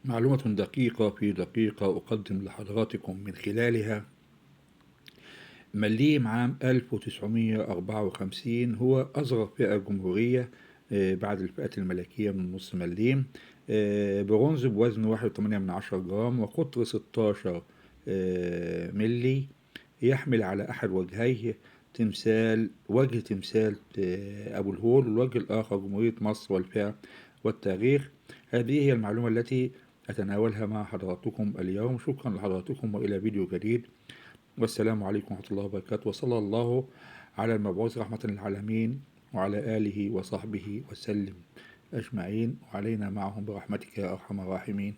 معلومة دقيقة في دقيقة أقدم لحضراتكم من خلالها مليم عام 1954، هو أصغر فئة جمهورية بعد الفئات الملكية من نص مليم، برونز بوزن 1.8 جرام وقطر 16 ملي، يحمل على أحد وجهيه وجه تمثال أبو الهول، والوجه الآخر جمهورية مصر والفئة والتاريخ. هذه هي المعلومة التي أتناولها مع حضراتكم اليوم. شكرا لحضراتكم وإلى فيديو جديد، والسلام عليكم ورحمة الله وبركاته، وصلى الله على المبعوث رحمة للعالمين وعلى آله وصحبه وسلم أجمعين، وعلينا معهم برحمتك يا أرحم الراحمين.